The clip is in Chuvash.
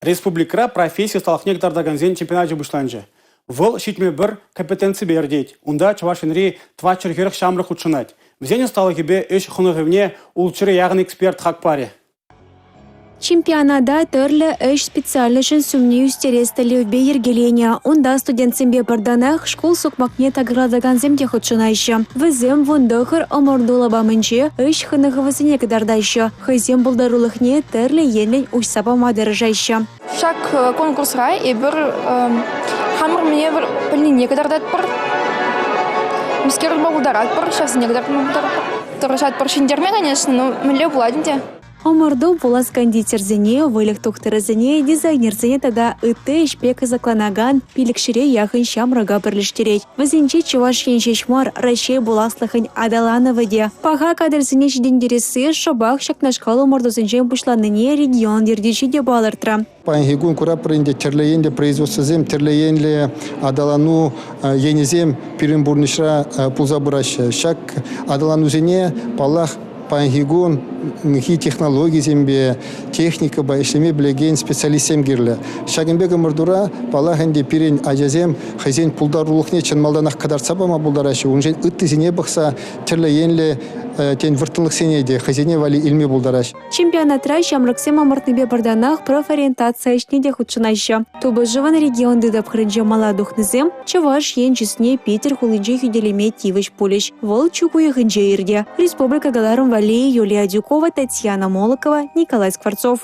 Республикӑра професси ӑсталӑхне кӑтартакансен чемпионачӗ пуҫланчӗ. Вӑл 71 компетенципе иртет. Унта Чӑваш Енри 440 ҫамрӑк хутшӑнать. Вӗсен ӑсталӑхӗпе ӗҫ хӑнӑхӑвне 600 яхӑн эксперт хак парӗ. Чемпионата тӗрлӗ ӗҫ специальноҫӗн сумне ӳстерес тӗллевпе йӗркеленӗ. Унта студентсемпе пӗр танах шкул сукмакне такӑрлатакансем те хутшӑнаҫҫӗ. Вӗсем 19 ӑмӑрту лапамӗнче ӗҫ хӑнӑхӑвӗсене кӑтартаҫҫӗ. Хӑйсен пултарулӑхне тӗрлӗ енлӗн уҫса пама тӑрӑшаҫҫӗ. Ҫак конкурсра эпир хамӑр мӗне пӗлнине кӑтартатпӑр, мӗскер тума пултаратпӑр, ҫавсене кӑтартма пултаратпӑр. Тӑрӑшатпӑр ҫӗнтерме, конечно, но мӗнле пулать ӗнтӗ. Ӑмӑрту пулас кондитерсене, выльӑх тухтӑрӗсене, дизайнерсене тата ытти ӗҫпе кӑсӑкланакан пилӗкҫӗре яхӑн ҫамрӑка пӗрлештерет. Вӗсенче Чӑваш Ен ҫеҫ мар, Раҫҫей пуласлӑхӗн аталанӑвӗ те. Паха кадрсене ҫитӗнтересси шӑпах ҫакнашкал ӑмӑртусенчен пуҫланнине регион ертӳҫи те палӑртрӗ. Паянхи кун куратпӑр ӗнтӗ тӗрлӗ енлӗ производствӑсем, тӗрлӗ енлӗ аталану енӗсем пирӗн пурнӑҫра пулса пыраҫҫӗ. Ҫак аталанусене, паллах, паянхи кунхи технологисемпе, техникӑпа ӗҫлеме пӗлекен специалистсем кирлӗ. Ҫакӑн пек ӑмӑртура, паллах ӗнтӗ, пирӗн ачасем хӑйсен пултарулӑхне чӑн малтанах кӑтартса пама пултараҫҫӗ, уншӑн ыттисене пӑхса тӗрлӗ енлӗ тен вӑрттӑнлӑхсене те хӑйсене валли илме пултараҫҫӗ. Чемпионатра ҫамрӑксем ӑмӑртнипе пӗр танах профориентаци ӗҫне те хутшӑнаҫҫӗ. Тупӑшӑвӑн регионти тапхӑрӗнче мала тухнисем Чӑваш Ен чысне Питӗр хулинче хӳтӗлеме тивӗҫ пулӗҫ. Вӑл чӳк уйӑхӗнче иртӗ. Республика кӑларӑм валли Юлия Адюкова, Татьяна Молокова, Николай Скворцов.